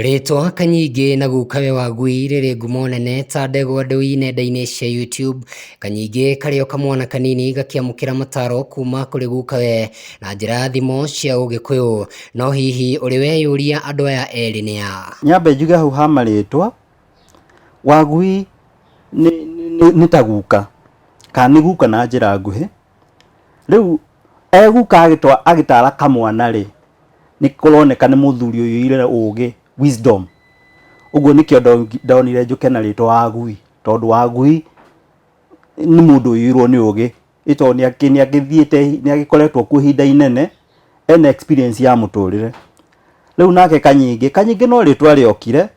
Rĩtwa Kanyingĩ na gukawe Wagui rĩrĩ ngumo nene ta ndegwa ndũi nenda-inĩ cia YouTube. Kanyingĩ karĩ o kamwana kanini gakĩamũkĩra mataro kuma kũrĩ gukawe na njĩra ya thimo cia ũgĩkũyũ. No hihi ũrĩ weyũria andũ aya erĩ nĩ a? Nyambe njuge hau ha marĩtwa, Wagui nĩ, nĩ, nĩ ta guka kana nĩ guka na njĩra nguhĩ. Rĩu e guka agĩtara kamwana rĩ, nĩ kũroneka nĩ mũthuri ũiyũire ũgĩ, wisdom. Ũguo nĩkĩo ndonire njũke na rĩtwa Wagui, tondũ Wagui nĩ mũndũ ũiyũirwo nĩ ũgĩ, ĩ tondũ nĩ agĩthiĩte, nĩ agĩkoretwo kuo ihinda inene, ena experience ya mũtũrĩre. Rĩu nake Kanyingĩ, Kanyingĩ no rĩtwa rĩokire,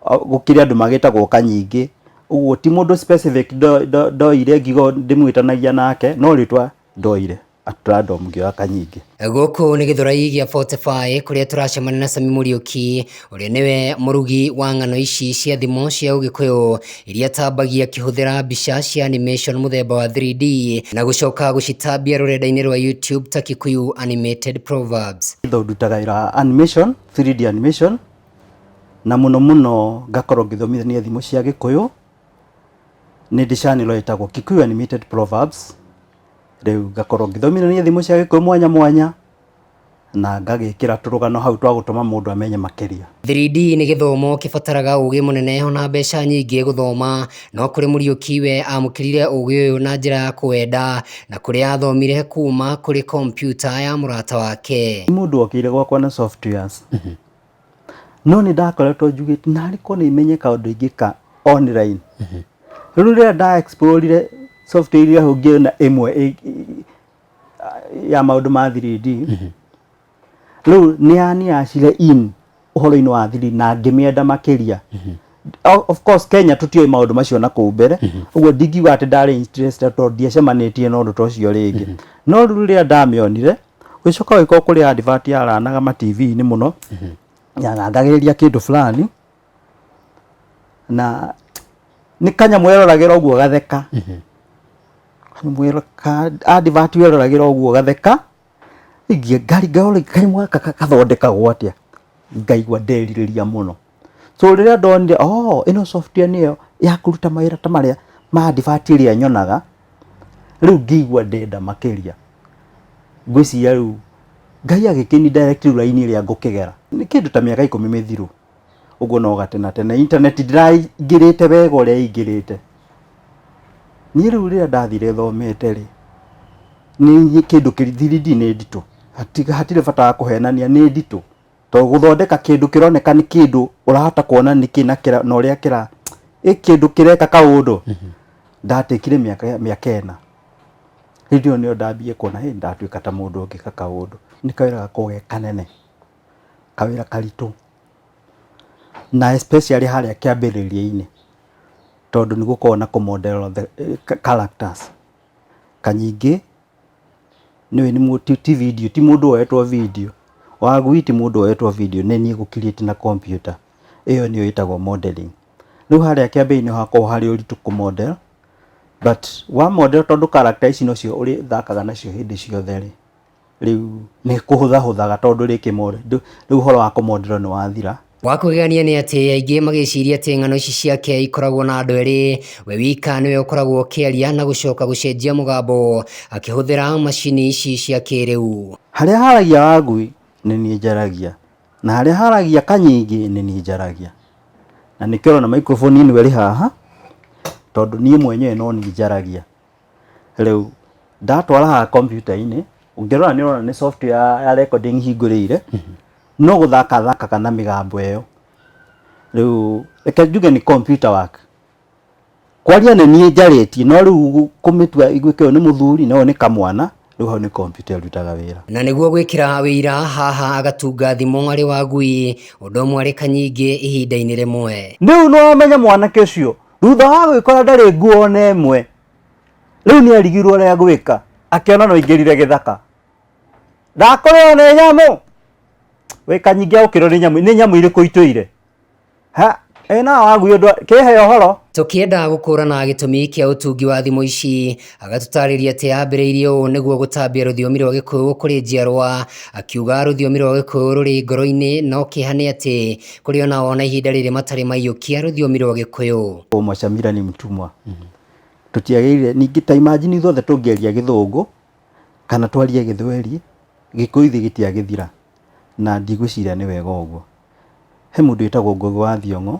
gũkĩrĩ andũ magĩtagwo Kanyingĩ, ũguo ti mũndũ specific ndoire ngiuga ndĩmwĩtanagia nake, no rĩtwa ndoire at random ngĩoya Kanyingĩ. Gũkũ nĩ Gĩthũrai gĩa 45 kũrĩa tũracemania na Sami Mũriũki ũrĩa nĩwe mũrugi wa ng'ano ici cia thimo cia ũgĩkũyũ iria atambagia akĩhũthĩra mbica cia animation mũthemba wa 3D na gũcoka gũcitambia rũrenda-inĩ rwa YouTube ta Kikuyu Animated Proverbs. Ndutaga wĩra wa animation, 3D animation, na mũno mũno ngakorwo ngĩthomithania thimo cia Gĩkũyũ, nĩ ndĩ channel ĩtagwo Kikuyu Animated Proverbs, rĩu ngakorwo ngĩthomithania thimo cia Gĩkũyũ mwanya mwanya, na ngagĩkĩra tũrũgano hau twa gũtũma mũndũ amenye makĩria. 3D nĩ gĩthomo kĩbataraga ũgĩ mũnene ona mbeca nyingĩ gũthoma, no kũrĩ Mũriũki we amũkĩrire ũgĩ ũyũ na njĩra ya kũwenda na kũrĩa athomire kuma kũrĩ kompiuta ya mũrata wake. Nĩ mũndũ okire gwakwa na softwares, no nĩ ndakoretwo njugĩte narĩ korwo nĩ menye kaũndũ ingĩka online. Rĩu rĩrĩa nda explore software iria hau ngĩona ĩmwe ya maũndũ ma 3D, rĩu nĩ yaniacire in ũhoro-inĩ wa 3D na ngĩmĩenda makĩria. Of course Kenya tũtiũĩ maũndũ macio na kũu mbere, ũguo ndingiuga atĩ ndarĩ interested tondũ ndiacemanĩtie na ũndũ ta ũcio rĩngĩ. No rĩu rĩrĩa ndamĩonire, gũgĩcoka gũgĩkorwo kũrĩ advert yaranaga ma TV-inĩ mũno, yagathagĩrĩria kĩndũ fulani, na nĩ kanyamũ weroragĩra ũguo gatheka. Kanyamũ ka advert weroragĩra ũguo gatheka, ngarora kanyamũ gaka gathondekagwo atĩa, ngaigua nderirĩria mũno. So rĩrĩa ndonire oh ĩno software nĩyo ya kũruta mawĩra ta marĩa ma advert ĩrĩa nyonaga, rĩu ngĩigua ndenda makĩria. Ngwĩciria rĩu Ngai agĩkĩni direct rĩu raini ĩrĩa ngũkĩgera. Nĩ kĩndũ ta mĩaka ikũmi mĩthiru ũguo no gatene internet ndĩraingĩrĩte wega ũrĩa ĩingĩrĩte. Niĩ rĩu rĩrĩa ndathire thomete rĩ, nĩ kĩndũ 3D nĩ nditũ, hatirĩ bata wa kũhenania nĩ nditũ. Tondũ gũthondeka kĩndũ kĩroneka nĩ kĩndũ ũrahota kuona nĩkĩ na ũrĩa kĩra, ĩ kĩndũ kĩreka kaũndũ, ndatekire mĩaka mĩaka ĩna. Hĩndĩ ĩyo nĩyo ndambire kuona hĩ ndatuĩka ta mũndũ ũngĩka kaũndũ. Nĩ kawĩra gakoragwo ge kanene, kawĩra karitũ na especially harĩa kĩambĩrĩria-inĩ tondũ nĩ gũkoragwo na kũ model the characters. Kanyingĩ nĩũĩ nĩ ti video ti mũndũ woetwo video, Wagui ti mũndũ woetwo video nĩ niĩ gũ create na computer, ĩyo nĩyo ĩtagwo modeling. Rĩu harĩa kĩambĩrĩria-inĩ hakoragwo harĩ ũritũ kũ model but wa model tondũ character ici nocio ũrĩthakaga nacio hĩndĩ ciothe rĩ, rĩu nĩ kũhũthahũthaga tondũ rĩngĩ rĩu ũhoro wa kũ model nĩ wathira. Wa kũgegania nĩ atĩ aingĩ magĩciria atĩ ng'ano ici ciake ikoragwo na andũ erĩ, we wika nĩwe ũkoragwo ũkĩaria na gũcoka gũcenjia mũgambo akĩhũthĩra macini ici cia kĩrĩu. Harĩa haragia Wangui nĩ niĩ njaragia, na harĩa haragia Kanyingĩ nĩ niĩ njaragia. Na nĩkĩo ũrona microphone ĩno ĩrĩ haha, tondũ niĩ mwenyewe no niĩ njaragia. Rĩu ndatwara haha kompiuta-inĩ, ũngĩrora nĩ ũrona nĩ software ya recording hingũrĩire, no gũthaka thakaga na mĩgambo ĩyo. Rĩu reke njuge nĩ computer work. Kwaria nĩ niĩ njarĩtie no rĩu kũmĩtua iguĩke ũyũ nĩ mũthuri na ũyũ nĩ kamwana, rĩu hau nĩ kompiuta ĩrutaga wĩra. Na nĩguo gwĩkĩra wĩira haha agatunga thimo arĩ Wangui ũndũ ũmwe arĩ Kanyingĩ ihinda-inĩ rĩmwe. Rĩu nĩ wamenya mwanake ũcio thutha wa gwĩkora ndarĩ nguo ona ĩmwe, rĩu nĩ arigirwo ũrĩa gwĩka, akĩona no aingĩrire gĩthaka. Ndakũrĩo nĩ nyamũ, wĩ Kanyingĩ agũkĩrwo nĩ nyamũ, nĩ nyamũ irĩkũ itũire? Ha, ĩ nawe Wangui ũndũ, kĩhe ũhoro. Tũkĩenda gũkũrana gĩtũmi kĩa ũtungi wa thimũ ici, agatũtarĩria atĩ ambĩrĩirie ũũ nĩguo gũtambia rũthiomi rwa Gĩkũyũ kũrĩ njiarwa, akiuga rũthiomi rwa Gĩkũyũ rũrĩ ngoro-inĩ no kĩeha nĩ atĩ kũrĩ onao na ihinda rĩrĩ matarĩ maiyũkia rũthiomi rwa Gĩkũyũ. Mwacamira ni mtumwa. Tũtiagĩrĩire ningĩ ta imagine ithuothe tũngĩaria Gĩthũngũ kana twarie Gĩthweri, Gĩkũyũ ithuĩ gĩtiagĩthira na ndigwĩciria nĩ wega ũguo. He mũndũ wĩtagwo Ngũgĩ wa Thiong'o,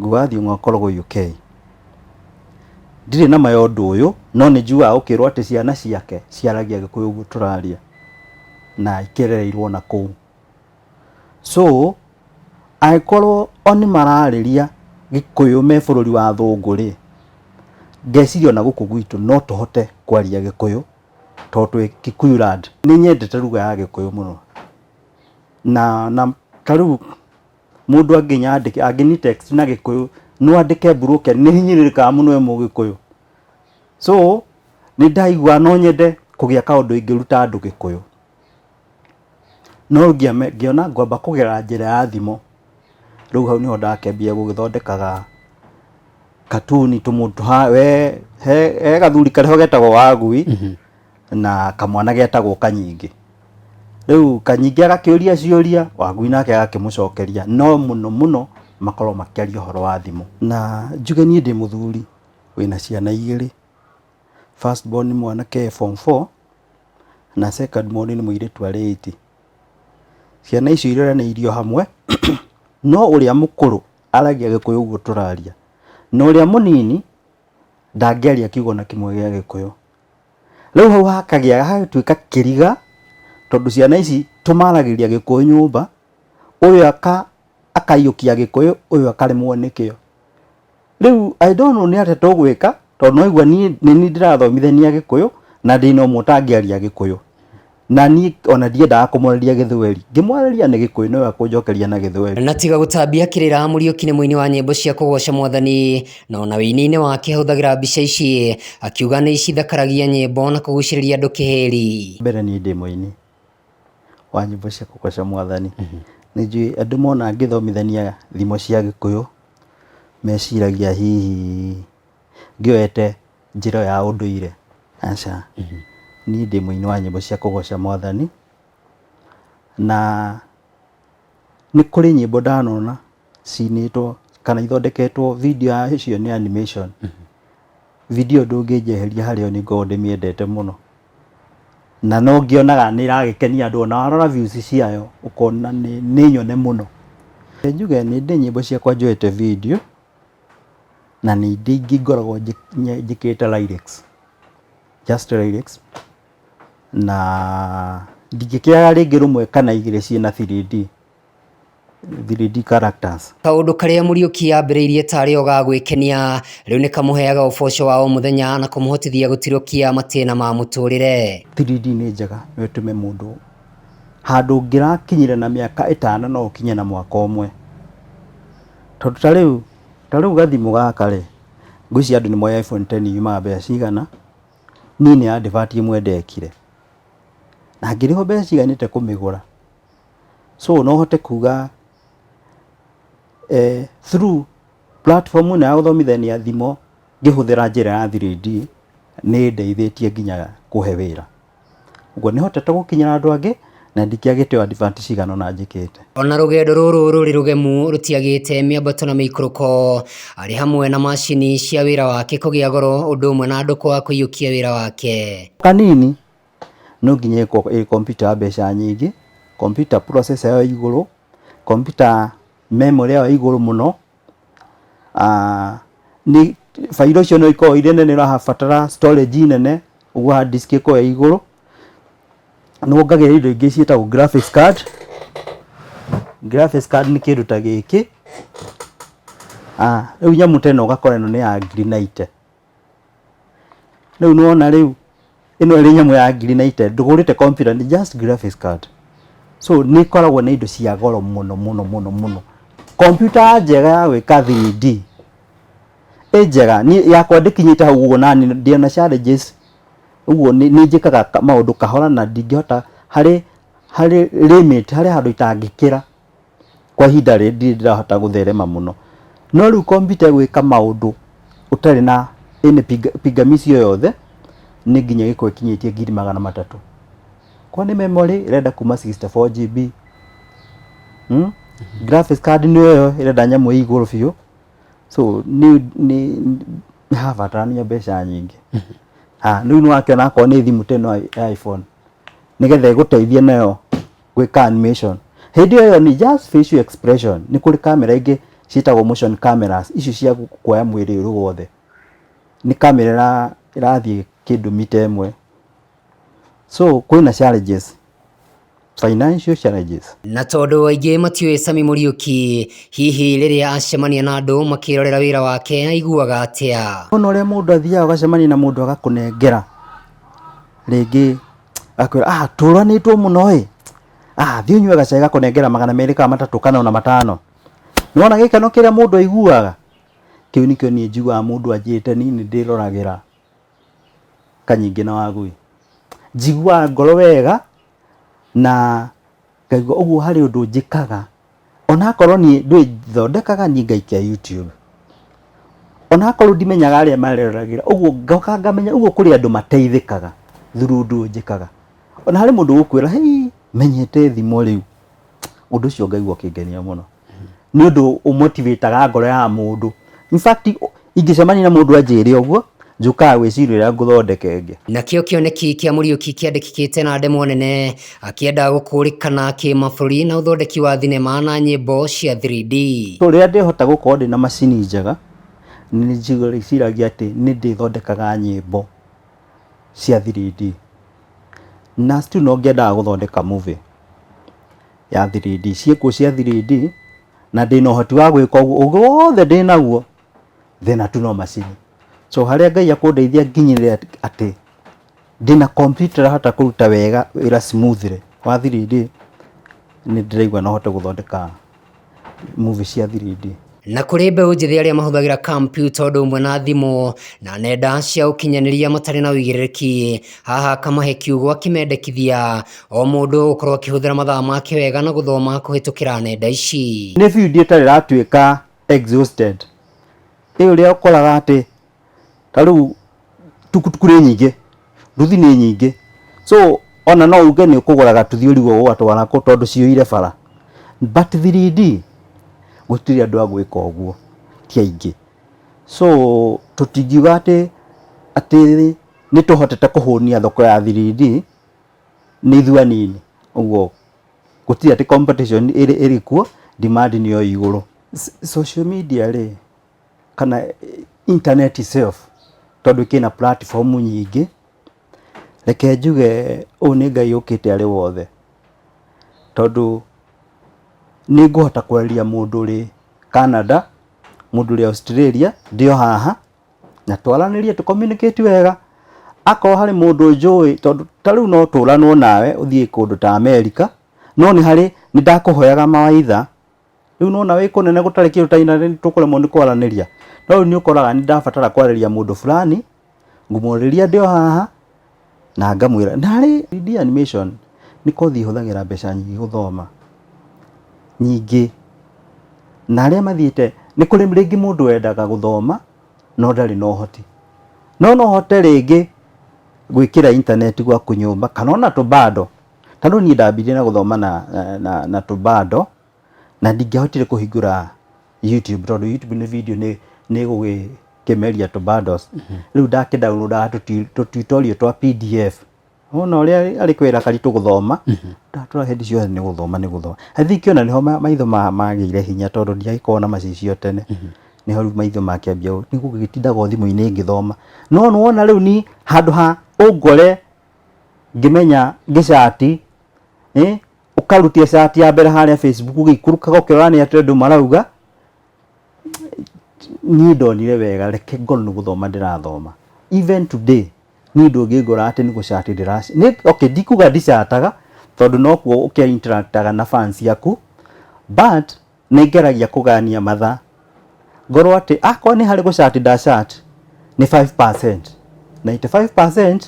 Ngũgĩ wa Thiong'o akoragwo UK. Ndirĩ na ma ya ũndũ ũyũ, no nĩ njiguaga ũkĩrwo atĩ ciana ciake ciaragia Gĩkũyũ ũguo tũraria na ikĩrereirwo na kũu. So, angĩkorwo o nĩ mararĩria Gĩkũyũ me bũrũri wa athũngũ rĩ, ngeciria ona gũkũ gwitũ no tũhote kwaria Gĩkũyũ tondũ twĩ Kikuyu land. Nĩ nyendete lugha ya Gĩkũyũ mũno. Na na ta rĩu mũndũ angĩnyandĩkĩra angĩni text na Gĩkũyũ no andĩke broken nĩ hinyĩrĩrĩkaga mũno e Mũgĩkũyũ. So nĩ ndaigua no nyende kũgĩa kaũndũ ingĩruta andũ Gĩkũyũ. No ngĩona ngwamba kũgera njĩra ya thimũ. Rĩu hau nĩho ndakĩambia gũgĩthondekaga katuni tũmũndũ we he gathuri karĩ ho getagwo Wagui na kamwana getagwo Kanyingĩ. Rĩu Kanyingĩ agakĩũria ciũria, Wangui nake agakĩmũcokeria, no mũno mũno makoragwo makĩaria ũhoro wa thimũ. Na njuge niĩ ndĩ mũthuri wĩna ciana igĩrĩ, first born nĩ mwanake e form four na second born nĩ mũirĩtu arĩ eight. Ciana icio ireranĩirio hamwe, no ũrĩa mũkũrũ aragia Gĩkũyũ ũguo tũraria, na ũrĩa mũnini ndangĩaria kiugo ona kĩmwe gĩa Gĩkũyũ. Rĩu hau hakagĩa hagatuĩka kĩriga tondũ ciana ici tũmaragĩria Gĩkũyũ nyũmba, ũyũ akaiyũkia Gĩkũyũ, ũyũ akaremwo nĩkĩo. Rĩu I don't know nĩ atĩa tũgwĩka tondũ nĩ waigua niĩ nĩ niĩ ndĩrathomithania Gĩkũyũ na ndĩna ũmwe ũtangĩaria Gĩkũyũ. Na niĩ ona ndiendaga kũmwarĩria Gĩthweri, ngĩmwarĩria nĩ Gĩkũyũ nowe akũnjokeria na Gĩthweri. Na tiga gũtambia kĩrĩra, Mũriũki nĩ mũini wa nyĩmbo cia kũgoca Mwathani, na ona wĩini-inĩ wake ahũthagĩra mbica ici, akiuga nĩ cithakaragia nyĩmbo na kũgucĩrĩria andũ kĩhĩri. Mbere niĩ ndĩ mũini wa nyĩmbo cia kũgoca Mwathani. Nĩ njũĩ andũ mona ngĩthomithania thimo cia Gĩkũyũ, meciragia hihi ngĩoete njĩra ya ũndũire, aca. Niĩ ndĩ mũini wa nyĩmbo cia kũgoca Mwathani, na nĩ kũrĩ nyĩmbo ndanona cinĩtwo kana ithondeketwo video yacio nĩ animation. Video ĩyo ndũngĩnjeheria harĩ yo nĩ ngoragwo ndĩmĩendete mũno. Na no ngĩonaga nĩ ĩragĩkenia andũ ona warora views ciayo ũkona nĩ nyone mũno. Reke njuge nĩ ndĩ nyĩmbo ciakwa njoete video na nĩ ndĩ ingĩ ngoragwo njĩkĩrĩte lyrics, just lyrics, na ndingĩkĩaga rĩngĩ rũmwe kana igĩrĩ ciĩna 3D, 3D characters. Kaũndũ karĩa Mũriũki ambĩrĩirie tarĩ o ga gwĩkenia, rĩu nĩ kamũheaga ũboco wa o mũthenya na kũmũhotithia gũtirũkia matĩna ma mũtũrĩre. 3D nĩ njega no ĩtũme mũndũ handũ ũngĩrakinyire na mĩaka ĩtano no ũkinye na mwaka ũmwe. Tondũ ta rĩu ta rĩu gathimũ gaka rĩ, ngwĩciria andũ nĩ moĩ iPhone 10 yumaga mbeca cigana, niĩ nĩ advert ĩmwe ndekire, na ngĩrĩhwo mbeca ciganĩte kũmĩgũra. So no hote kuga through platform ĩno ya gũthomithania thimũ ngĩhũthĩra njĩra ya 3D nĩ ĩndeithĩtie nginya kũhe wĩra. Ũguo nĩ hotete gũkinyĩra andũ angĩ na ndikĩagĩte o advert cigana ũna njĩkĩte. Ona rũgendo rũrũ rũrĩ rũgemu rũtiagĩte mĩambato na mĩikũrũko, arĩ hamwe na macini cia wĩra wake kũgĩa goro ũndũ ũmwe na andũ kwaga kũiyũkia wĩra wake. Kanini no nginya ĩkorwo ĩ computer ya mbeca nyingĩ, computer processor yayo ĩ igũrũ, computer memory yayo ĩ igũrũ mũno, nĩ bairo icio no ikoragwo irĩ nene ũrabatara storage nene, ũguo hard disk ĩkoragwo ĩ igũrũ. Nĩ wongagĩrĩra indo ingĩ ciĩtagwo graphics card, graphics card nĩ kĩndũ ta gĩkĩ, rĩu nyamũ ta ĩno ũgakora ĩno nĩ ya ngiri 90. Rĩu nĩ wona rĩu ĩno ĩrĩ nyamũ ya ngiri 90 ndũgũrĩte computer nĩ just graphics card. So nĩ ĩkoragwo na indo cia goro mũno mũno mũno mũno. Computer njega ya gwĩka 3D ĩ njega, niĩ yakwa ndĩkinyĩte hau ũguo nani ndĩ na challenges ũguo nĩ njĩkaga maũndũ kahora na ndingĩhota harĩ harĩ limit harĩ handũ itangĩkĩra kwa ihinda rĩrĩ ndirĩ ndĩrahota gũtherema mũno. No rĩu kompiuta ĩgwĩka maũndũ ũtarĩ na any pingamizi o yothe, nĩ nginya ĩgĩkorwo ĩkinyĩtie 300,000. Korwo nĩ memory ĩrenda kuma 64 GB, Graphics card nĩyo ĩyo ĩrenda nyamũ ĩ igũrũ biũ, so nĩ nĩ nĩ harabatarania mbeca nyingĩ. Ha, rĩu nĩ wakĩona akorwo nĩ thimũ ta ĩno ya iPhone, nĩgetha ĩgũteithie nayo gwĩka animation. Hĩndĩ ĩyo nĩ just facial expression, nĩ kũrĩ kamera ingĩ ciĩtagwo motion cameras, icio cia kuoya mwĩrĩ ũrĩ wothe. Nĩ kamera ĩrathiĩ kĩndũ mita 1. So kwĩna challenges, financial challenges. Na tondũ aingĩ matiũĩ Sammy Mũriũki, hihi rĩrĩa acemania na andũ makĩrorera wĩra wake aiguaga atĩa? Ona ũrĩa mũndũ athiaga ũgacemania na mũndũ agakũnengera rĩngĩ akwĩra ah tũranĩtwo mũno ĩ, ah thiĩ ũnyue gacai, gakũnengera 200 kana 3 kana ona 5. Nĩwona gĩkeno kĩrĩa mũndũ aiguaga, kĩu nĩkĩo niĩ njiguaga mũndũ anjĩrĩte niĩ nĩ ndĩroragĩra Kanyingĩ na Wagui. Njiguaga ngoro wega na ngaigua ũguo harĩ ũndũ njĩkaga onakorwo niĩ ndũĩ thondekaga niĩ ngaikia YouTube. Onakorwo ndimenyaga arĩa mareroragĩra ũguo ngoka ngamenya ũguo kũrĩ andũ mateithĩkaga through ũndũ ũyũ njĩkaga. Ona harĩ mũndũ ũgũkwĩra hĩi menyete thimũ rĩu, ũndũ ũcio ngaigua ũkĩngenia mũno. Nĩ ũndũ ũmotivataga ngoro ya mũndũ. In fact ingĩcemania na mũndũ anjĩre ũguo, njũkaga gwĩciria ũrĩa ngũthondeka ĩngĩ. Nakĩo kĩoneki kĩa Mũriũki kĩandĩkĩkĩte na ndemwa nene akĩenda gũkũrĩkana kĩmabũrũri na ũthondeki wa thinema na nyĩmbo cia 3D. Rĩrĩa ndĩhota gũkorwo ndĩna macini njega, nĩ ndĩciragia atĩ nĩ ndĩthondekaga nyĩmbo cia 3D. Na still no ngĩendaga gũthondeka movie ya 3D, ciĩkuo cia 3D na ndĩna ũhoti wa gwĩka ũguo, ũgĩ wothe ndĩnaguo, thĩna tu no macini. So harĩa Ngai akũndeithia nginyĩrĩre atĩ ndĩna computer ĩrahota kũruta wega wĩra smoothly wa 3D, nĩ ndĩraigua no hote gũthondeka movie cia 3D. Na kũrĩ mbeũ njĩthĩ arĩa mahũthagĩra kampiuta ũndũ ũmwe na thimũ na nenda cia ũkinyanĩria matarĩ na ũigĩrĩrĩki, haha akamahe kiugo akĩmendekithia o mũndũ gũkorwo akĩhũthĩra mathaa make wega na gũthoma kũhĩtũkĩra nenda ici. Nĩ field ĩtarĩ ĩratuĩka exhausted, ĩ ũrĩa ũkoraga atĩ ta rĩu tukutuku nĩ nyingĩ, nduthi nĩ nyingĩ, so ona no uge nĩ ũkũgũra gatuthi ũrigwo ũgatwara kũ tondũ ciyũire bara. But 3D gũtirĩ andũ a gwĩka ũguo, ti aingĩ. So tũtingiuga atĩ atĩ nĩ tũhotete kũhũnia thoko ya 3D, nĩ ithuĩ anini, ũguo gũtirĩ atĩ competition ĩrĩ kuo, demand nĩyo ĩ igũrũ. Social media rĩ, kana internet itself tondũ ĩkĩna platform nyingĩ, reke njuge ũyũ nĩ Ngai ũkĩte arĩ wothe, tondũ nĩ ngũhota kwarĩria mũndũ ũrĩ Canada, mũndũ ũrĩ Australia, ndĩ o haha, na twaranĩrie tũ communicate wega. Akorwo harĩ mũndũ njũĩ, tondũ ta rĩu no tũranwo nawe ũthiĩ kũndũ ta America, no nĩ harĩ nĩ ndakũhoyaga mawaitha, rĩu nĩwona wĩ kũnene gũtarĩ kĩndũ ta internet tũkũremwo nĩ kwaranĩria. No rĩu nĩ ũkoraga nĩ ndabatara kwarĩria mũndũ fulani, ngũmwarĩria ndĩ o haha, na ngamwĩra. Na harĩ 3D animation nĩ kothi ĩhũthagĩra mbeca nyingĩ gũthoma, nyingĩ. Na arĩa mathiĩte, nĩ kũrĩ rĩngĩ mũndũ wendaga gũthoma no ndarĩ na ũhoti. No no ũhote rĩngĩ gwĩkĩra internet gwaku nyũmba kana ona tũbando. Ta rĩu niĩ ndambirie na gũthoma na tũbando na ndingĩahotire kũhingũra YouTube tondũ YouTube nĩ video nĩ ĩgũgĩkĩmeria tũ bundles. Rĩu ndakĩ download tũ tutorial twa PDF. Wona ũrĩa arĩ kawĩra karitũ gũthoma, ndatũra hĩndĩ ciothe nĩ gũthoma nĩ gũthoma. I think ona nĩho maitho magĩire hinya tondũ ndiagĩkoragwo na macicio tene. Nĩho rĩu maitho makĩambia nĩ gũgĩtindaga o thimũ-inĩ ngĩthoma. No nĩwona rĩu ni handũ ha ũngore ngĩmenya ngĩcati, ũkarutia chat ya mbere harĩa Facebook ũgĩikũrũkaga ũkĩrora nĩ atĩa andũ marauga, niĩ ndonire wega reke ngorwo nĩ gũthoma ndĩrathoma. Even today niĩ ndũngĩngora atĩ nĩ gũcati ndĩra, okay ndikuga ndicataga tondũ nokuo ũkĩ interactaga na fans ciaku, but nĩ ngeragia kũgania mathaa ngorwo atĩ akorwo nĩ harĩ gũcati ndacat nĩ 5%, 95%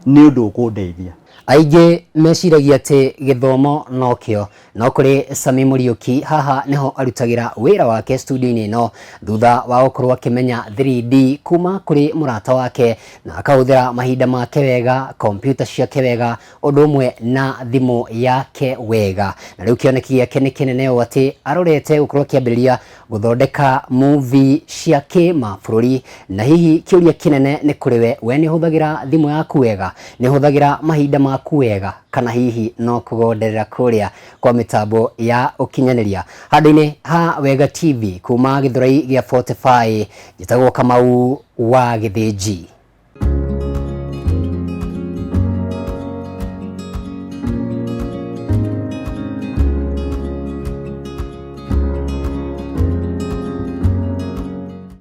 nĩ ũndũ ũkũndeithia. Aingĩ meciragia atĩ gĩthomo nokĩo, no kũrĩ Sami Mũriũki haha nĩho arutagĩra wĩra wake studio-inĩ ĩno thutha wa gũkorwo akĩmenya 3D kuma kũrĩ mũrata wake na akahũthĩra mahinda make wega, kompiuta ciake wega, ũndũ ũmwe na thimũ yake wega. Na rĩu kĩoneki gĩake nĩ kĩnene ũũ atĩ arorete gũkorwo akĩambĩrĩria gũthondeka movie cia kĩmabũrũri. Na hihi kĩũria kĩnene nĩ kũrĩ we, we nĩ ũhũthagĩra thimũ yaku wega? Nĩ ũhũthagĩra mahinda maku wega? Kana hihi no kũgonderera kũrĩa kwa mĩtambo ya ũkinyanĩria? Handũ-inĩ ha Wega TV kuma Gĩthũrai gĩa 45, njĩtagwo Kamau wa Gĩthĩnji.